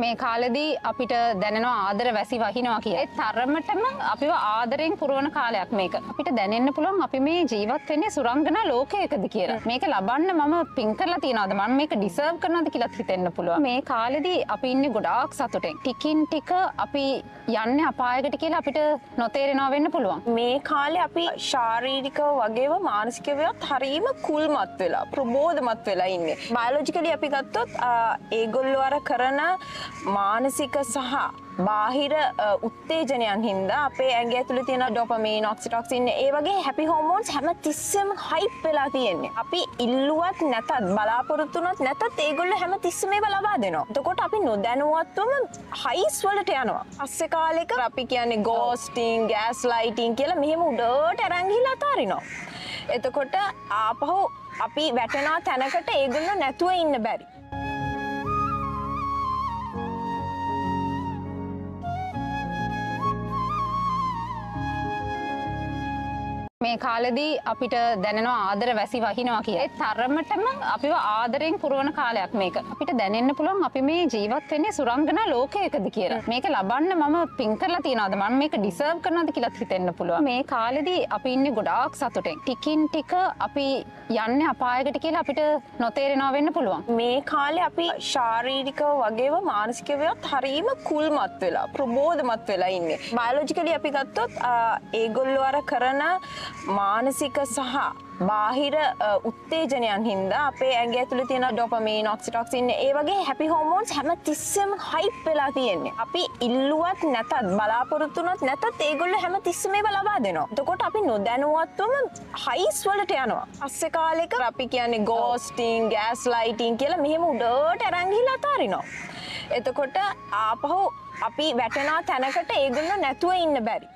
මේ කාලෙදී අපිට දැනෙනවා ආදර වැසි වහිනවා කියලා. ඒ තරමටම අපිව ආදරෙන් පුරවන කාලයක් මේක. අපිට දැනෙන්න පුළුවන් අපි මේ ජීවත් වෙන්නේ සුරංගනා ලෝකයකද කියලා. මේක ලබන්න මම පින් කරලා තියනවාද? මම මේක ඩිසර්ව් කරනවද කියලාත් හිතෙන්න පුළුවන්. මේ කාලෙදී අපි ඉන්නේ ගොඩාක් සතුටෙන්. ටිකින් ටික අපි යන්නේ අපායකට කියලා අපිට නොතේරෙනවා වෙන්න පුළුවන්. මේ කාලේ අපි ශාරීරිකව වගේම මානසිකවවත් හරීම කුල්මත් වෙලා ප්‍රබෝධමත් වෙලා ඉන්නේ. බයොලොජිකලි අපි ගත්තොත් ඒගොල්ලෝ අර කරන මානසික සහ බාහිර උත්තේජනයන් හින්දා අපේ ඇඟ ඇතුලේ තියෙන ඩොපමීන්, ඔක්සිටොක්සින් ඒ වගේ හැපි හෝමෝන්ස් හැම තිස්සෙම හයිප් වෙලා තියෙන්නේ. අපි ඉල්ලුවත් නැතත් බලාපොරොත්තු වුණත් නැතත් ඒගොල්ලෝ හැම තිස්සෙම ඒවා ලබා දෙනවා. එතකොට අපි නොදැනුවත්වම හයිස් වලට යනවා. පස්සේ කාලෙක අපි කියන්නේ ගෝස්ටිං, ගෑස් ලයිටිං කියලා මෙහෙම උඩට අරන් ගිහිල්ලා අතාරිනවා. එතකොට ආපහු අපි වැටෙනවා තැනකට ඒගොල්ලෝ නැතුව ඉන්න බැරි. මේ කාලෙදී අපිට දැනෙනවා ආදර වැසි වහිනවා කියලා. ඒ තරමටම අපිව ආදරෙන් පුරවන කාලයක් මේක. අපිට දැනෙන්න පුළුවන් අපි මේ ජීවත් වෙන්නේ සුරංගනා ලෝකයකද කියලා. මේක ලබන්න මම පින් කරලා තියනවාද? මම මේක ඩිසර්ව් කරනවද කියලාත් හිතෙන්න පුළුවන්. මේ කාලෙදී අපි ඉන්නේ ගොඩාක් සතුටෙන්. ටිකින් ටික අපි යන්නේ අපායකට කියලා අපිට නොතේරෙනවා වෙන්න පුළුවන්. මේ කාලේ අපි ශාරීරිකව වගේම මානසිකවවත් හරීම කුල්මත් වෙලා ප්‍රබෝධමත් වෙලා ඉන්නේ. බයොලොජිකලි අපි ගත්තොත් ඒගොල්ලෝ අර කරන මානසික සහ බාහිර උත්තේජනයන් හින්දා අපේ ඇඟ ඇතුලේ තියෙන ඩොපමීන්, ඔක්සිටොක්සින් ඒ වගේ හැපි හෝමෝන්ස් හැම තිස්සෙම හයිප් වෙලා තියෙන්නේ. අපි ඉල්ලුවත් නැතත් බලාපොරොත්තු වුණත් නැතත් ඒගොල්ලෝ හැම තිස්සෙම ඒවා ලබා දෙනවා. එතකොට අපි නොදැනුවත්වම හයිස් වලට යනවා. පස්සේ කාලෙක අපි කියන්නේ ගෝස්ටිං, ගෑස් ලයිටිං කියලා මෙහෙම උඩට අරන් ගිහිල්ලා අතාරිනවා. එතකොට ආපහු අපි වැටෙනවා තැනකට ඒගොල්ලෝ නැතුව ඉන්න බැරි.